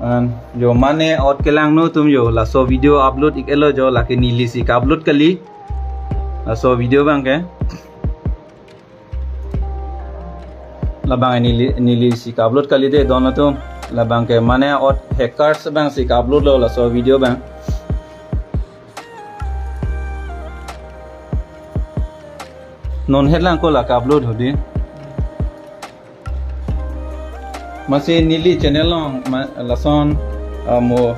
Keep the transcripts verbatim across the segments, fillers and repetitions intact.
An, jo mane ot kelangno atum jo, laso video upload ik-etlo jo, lake neli si ka-upload kali. Laso video abangke. Labang neli, neli si ka-upload kali de don atum. Labangke mane ot hackers abang si ka-upload lo laso video abang. Non het lang ko la ka-upload hodi. Masi neli channel along ma-, lason, ah, mo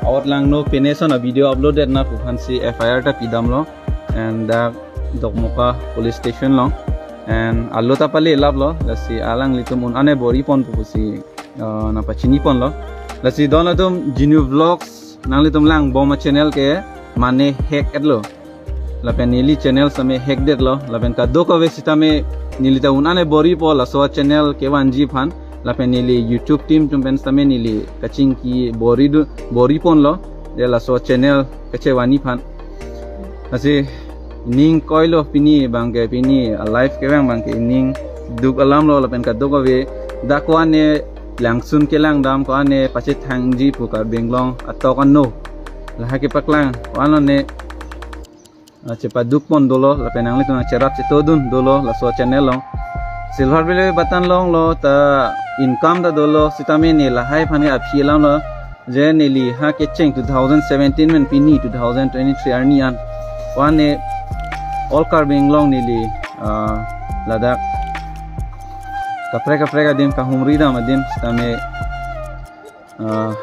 ot langno pine son a-video upload det na pu aphan si F I R ta pidamlo. And dak Dokmoka police station along. And alo ta pale laplo. Lasi alanglitum un-an ane bor-ipon pusi, ah, nangpachiniponlo. Lasi don atum Genu Vlogs nanglitum langbom a-channel ke mane hack-etlo. Lapen neli channel sitame hack detlo. Lapen kadokave sitame neli ta un-an ane bor-ipo laso a-channel kevanji aphan. Lapen neli YouTube team atum pen sitame neli kachingki bor-i du, bor-iponlo. De laso a-channel kachevani aphan. Lasi ning koilo pini abangke, pini a-live kevang abangke ningduk alamlo lapen kadokave dak ko-an ne langsun kelangdam ko-an ne pachethangji pu Karbi Anglong atok ano. Lahai kepaklang ko-an lo ne, ah, chepadukpon dolo lapen nanglitum nangcherap chetodun dolo laso channel along. Silver play button longlo ta income ta dolo sitame ne lahai aphan ke aphi alamlo. Je neli ha kecheng two thousand seventeen pen pini two thousand twenty-three arni an. Ko-an ne all Karbi Anglong neli, ah, ladak kaprek kaprek adim kahumri dam adim sitame, ah,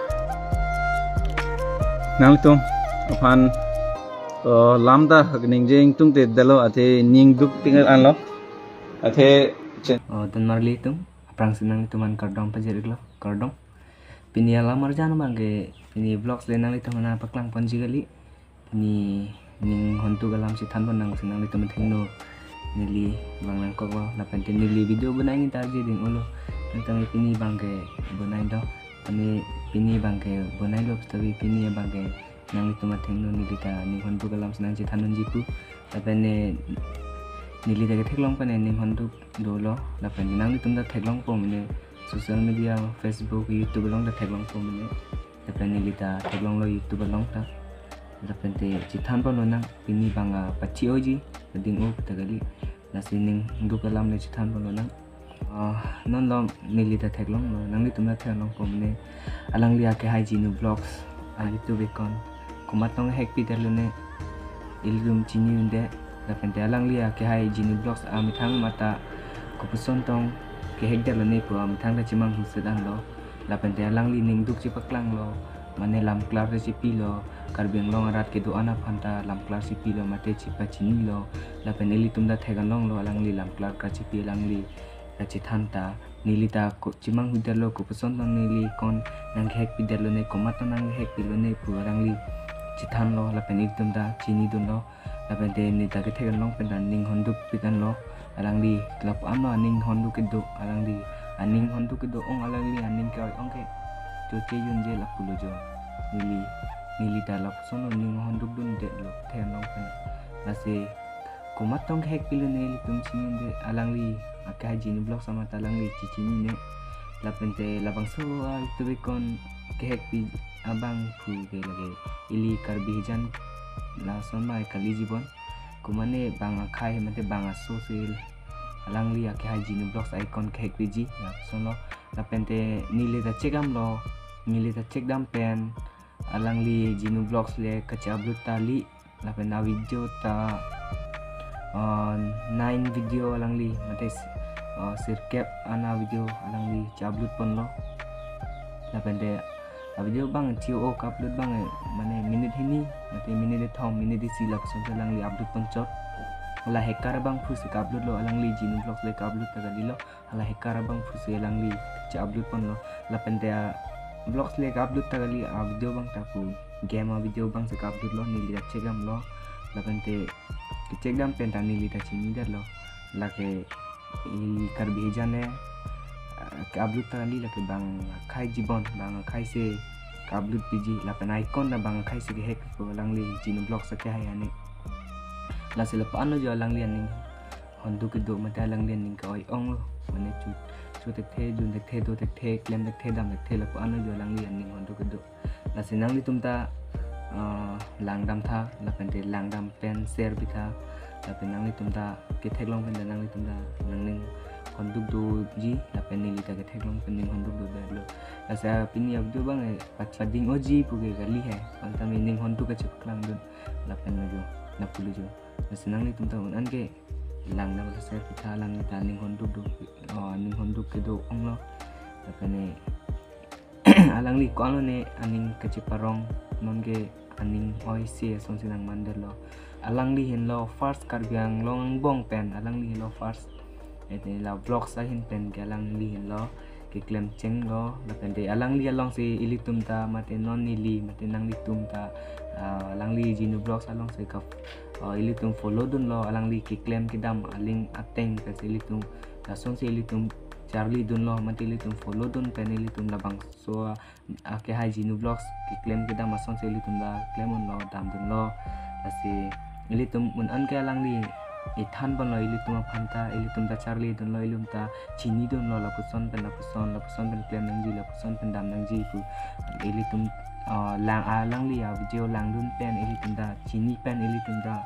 nanglitum aphan, ah, lam ta ningje ingtungte detlo athe ningduk ting anlo. Athe chen- Oh, dan marli atum, aphrangsi nanglitum aphan kardom pajir-iklo, kardom. Pini alam arjan abangke, pini vlogs le nanglitum aphan nangpaklangponji kali. Pini ning honduk alam chethanpon nangsi nanglitum athengno neli vang nangkoklo, lapen te neli video bonai ni tarji ding ulo. Nangtame pini abangke bonai do. Pini, pini abangke bonailo, tapi pini abangke nanglitum athengno neli ta ning honduk alam si nangchethandunji pu. Lapen ne neli ta ketheklong pen ne ning honduk dolo. Lapen nanglitum ta theklongpo mene, social media, Facebook, YouTube along ta theklongpo mene. Lapen neli ta theklonglo YouTube along ta. Lapen te chethanponlonang, pini abang a pathi-oji, pading-o ta kali. Lasi ningduk alam le chethanponlonang. Ah, non lo neli ta theklonglo, nanglitum ta theklongpo mene. Alangli akehai Genu Vlogs a-YouTube account komat tong hack pidetlo ne, ilitum chini-un-e. Lapen te alangli akehai Genu Vlogs amethang mate kopuson tong ke-hack detlo ne pu amethang ta chemanghu set anlo. Lapen te alangli ningduk chepaklanglo, mane lamklar ta chepilo, Karbi Anglong arat kedo-an aphan ta lamklar chepilo, mate chepachinilo. Lapen ilitum ta thek-an longlo, alangli lamklar kachepi alangli kachethan ta, neli ta ko-, chemanghu detlo, kopuson tong neli account nangke-hack pidetlo ne, komat tong nangke-hack pilo ne pu alangli chethanlo, lapen ilitum ta chinidunlo. Lapen te neli ta kethek-an long pen ta ning honduk pik-anlo. Alangli lapu-an lo aning honduk kedo, alangli aning honduk kedo ong, alangli aning ke-oi ong ke choche-un-e lapulo jo. Neli, neli ta lapuson lo ning honduk dundetlo, thek-an long pen. Lasi komat tong ke-hack pilo ne ilitum chini-un-e, alangli akehai Genu Vlogs amat alangli chechinine. Lapen te labangso a-YouTube account ke-hack pi abang pu ke lake ili Karbi hijan lason mai kali jibon. Komane bang akhai mate bang aso si alangli akehai Genu Vlogs account ke-hack piji, lapuson lo. Lapen te neli ta chekdamlo, neli ta chekdam pen alangli Genu Vlogs le kache-upload ta kali. Lapen a-video ta, uh, nine video alangli, mate, uh, sirkep an a-video alangli che-upload ponlo. Lapen te a-video abang thi-o, ka-upload abang, eh, mane minute hini, mate minute kethom, minute isi lapuson si alangli upload ponchot. La hacker abang pusi ka-upload lo, alangli Genu Vlogs le ka-upload ta kalilo. Hala hacker abang pusi alangli che-upload ponlo. Lapen te a-vlogs le ka-upload ta kali, a-video abang ta pu game a-video abang si ka-upload lo, neli ta chekdamlo. Lapen te kechekdam pen ta neli ta chinidetlo. Lake ili Karbi hijan le, ah, ka-upload ta kali, lake bang akhai jibon, bang akhai si ka-upload piji. Lapen account ta bang akhai si ke-hack pu alangli Genu Vlogs akehai ane. Lasi lapu-an lo jo alangli aning honduk kedo mate alangli aning ke-oi ong lo, mane chu-, Cho thekthe, jun thekthe, do thekthe, klem thekthe, dam thekthe, lapu-an lo jo alangli aning honduk kedo. Lasi nanglitum ta, ah, langdam tha, lapen te langdam pen share pitha, lapen nanglitum ta ketheklong pen ta nanglitum ta nangning honduk doji, lapen neli ta ketheklong pen ning honduk dodetlo. Lasi pini a-video abang, eh, pat-, pading-oji pu ke kali he, bang ta ning honduk kachepaklangdun, lapen lo jo, lapu lo jo. Lasi nanglitum ta un-an ke langdam, la share pitha, alangli ta ning honduk do, oh, ning honduk kedo onglo. Lapen ne alangli ko-an lo ne aning kacheparong, non ke aning oi se asonsi nangmandetlo. Alangli henlo first Karbi Anglong angbong pen, alangli henlo first. Ete la vlogs ahin pen ke alangli henlo keklem chenglo, lapen te alangli alongsi ilitum ta mate non neli mate nanglitum ta, ah, alangli Genu Vlogs alongsi ka, ah, ilitum follow dunlo, alangli keklem kedam aling ateng pensi ilitum, lasonsi ilitum charli dunlo, mate ilitum follow dun pen ilitum labangso, ah, akehai Genu Vlogs keklem kedam asonsi ilitum ta klem unlo, dam dunlo. Lasi ilitum un-an ke alangli ithan ponlo ilitum aphan ta, ilitum ta charli dunlo, ilitum ta chini dunlo, lapuson pen, lapuson, lapuson pen klem nangji, lapuson pen dam nangji pu. Ilitum, ah, lang, alangli a-video langdun pen ilitum ta chini pen ilitum ta,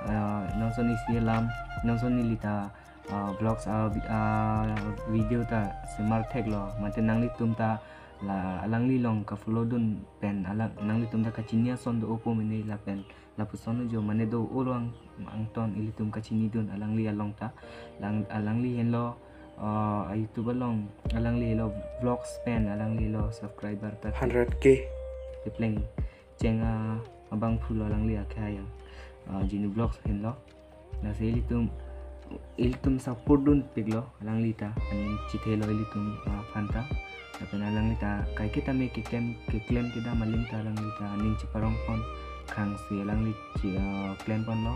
ah, non ason isi alam, non ason neli ta, ah, vlogs, ah, vi-, ah, video ta semar theklo, mate nanglitum ta la alangli along ka-follow dun pen alang, nanglitum ta kachini ason do-o pu mene lapen lapuson lo jo mane do-o lo ang, angton ilitum kachini dun alangli along ta. Lang, alangli henlo, ah, YouTube along alangli lo vlogs pen alangli lo subscriber ta hundred K tepleng cheng, ah, abangphu lo alangli akehai, ah, Genu Vlogs henlo. Lasi ilitum, ilitum support dunpiklo alangli ta, aning chethelo ilitum, ah, aphan ta. Lapen alangli ta kaiketa me keklem, keklem kedam aling ta alangli ta aning cheparong pon, khang si alangli che, ah, klem ponlo.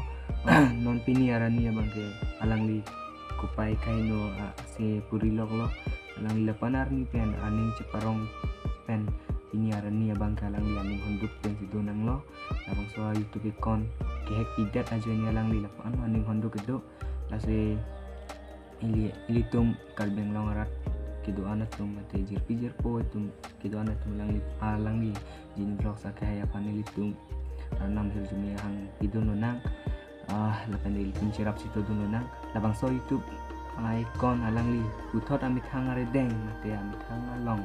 Non pini arni abang ke alangli kopai kaino, ah, si puri loklo. Alangli lapu-an arni pen aning cheparong pen pini arni abang ke alangli aning honduk pensi do nanglo. Labangso a-YouTube account kehack pidet ajoine alangli lapu-an aning honduk kedo. Lasi ili, ilitum Karbi Anglong arat kedo-an atum mate jirpi jirpo atum kedo-an atum alangli, alangli Genu Vlogs akehai aphan ilitum arnam ahirjume hangpidun lonang. Ah, lapen ilitum cherap chetodun lonang. Labangso YouTube, ah, account alangli puthot amethang arideng mate amethang along,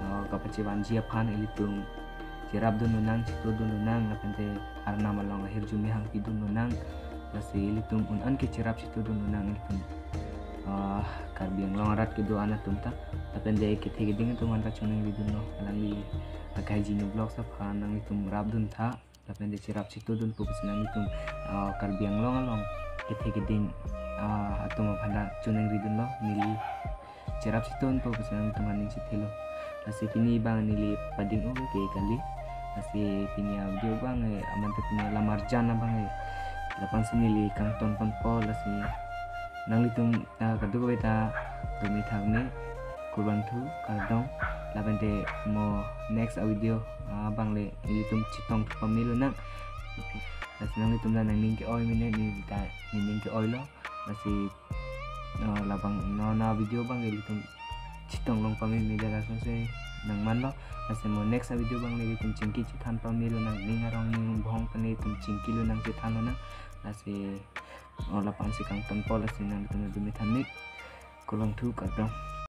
ah, kapachevanji aphan ilitum cherapdun lonang, chetodun lonang, lapen te arnam along ahirjume hangpidun lonang. Lasi ilitum un-an ke cherap chetodun lonang ilitum, ah, Karbi Anglong arat kedo-an atum ta. Lapen te kethe keding atum aphan ta choningridunlo, alangli akehai Genu Vlogs aphan nanglitum rapdun tha. Lapen te cherap chetodun pu pusi nanglitum, ah, Karbi Anglong along kethe keding, ah, atum aphan ta choningridunlo, neli cherap chetodun pu pusi nanglitum aning chethelo. Lasi pini abang neli pading-o ke kali. Lasi pini a-video abang, eh, amat pini alam arjan abang, eh, lapu-ansi neli kangton ponpo, lasi nanglitum, ah, kadokave ta dome thakme, kurvangthu, kardom, lapen te mo next a-video, ah, abang le ilitum chetong pame lonang. Lasi nanglitum ta nangning ke-oi mene, neli ta nening ke-oilo. Lasi, ah, labang non a-video abang ilitum chetong long pame mene, lasonsi nangmanlo. Lasi mo next a-video abang le ilitum chingki chethan pame lonang, ning arong ning bhong pen ilitum chingki lonang, chethan lonang. Lasi, oh, lapu-ansi kangtonpo, lasi nanglitum dome tha nik. Kurvangthu, kardom.